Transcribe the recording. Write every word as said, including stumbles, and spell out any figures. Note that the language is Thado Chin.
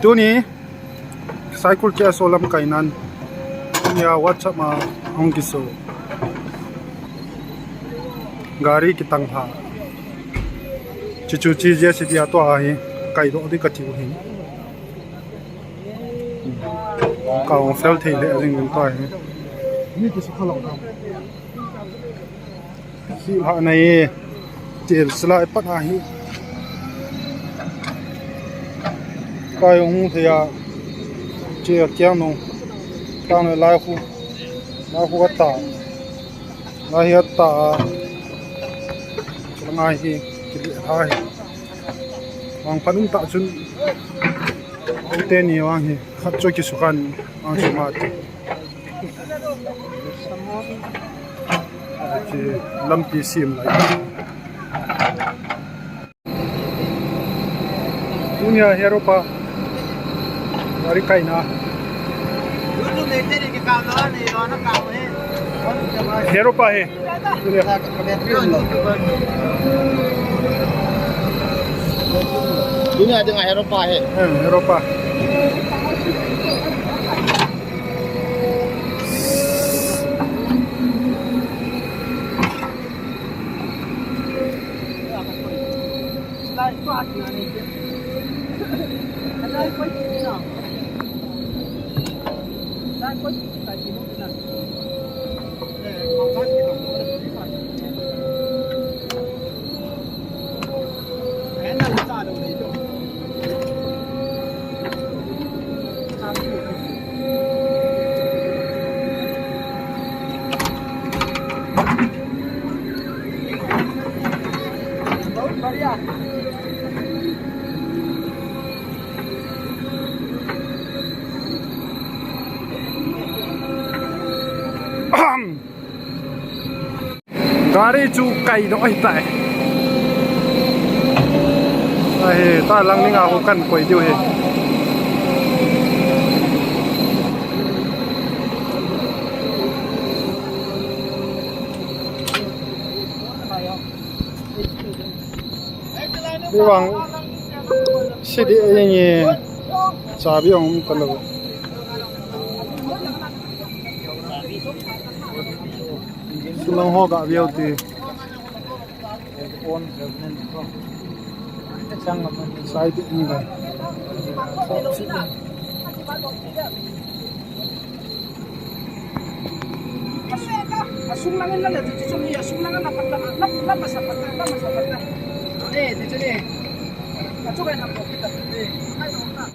Tuni Saikul K S O lamkai nan, tunia WhatsApp ma hung kiso. Gari kitang pha. Chuchu chi J C B a tua hi kaidoh ding katiu hi. Ka hung fel thei le jing tua hi. Ni kisu kha lo na. Hi ha na e. Tel sila e pat a hi. Kai hung thei a. Che a kiang no. Tang le lai khu. Lai khu ata. Lai hi ata. Chulanga hi. Kili ha hi. Vang phat um ta chun. Ute ni vang hi. Khat chu kisu khan. Vang chu ma ti. Lampi sem lai. Tunia Heropa gari kaina. Heropa hi. Tunia dinga Heropa hi. Hmm, Heropa. Gari chu kaidoh ahitai. Ahi, ta lang ninga ho kan koi diu hi. Iwang sidi ingi chabi ong talo. Sulong ho ga biau ti. Sai ti inga. Asung langin la la, tu tu ni asung langin la patla, la la masa patla, la masa patla. Eh, tu tu ni. Atu kan ko kita. Eh, hai ko na.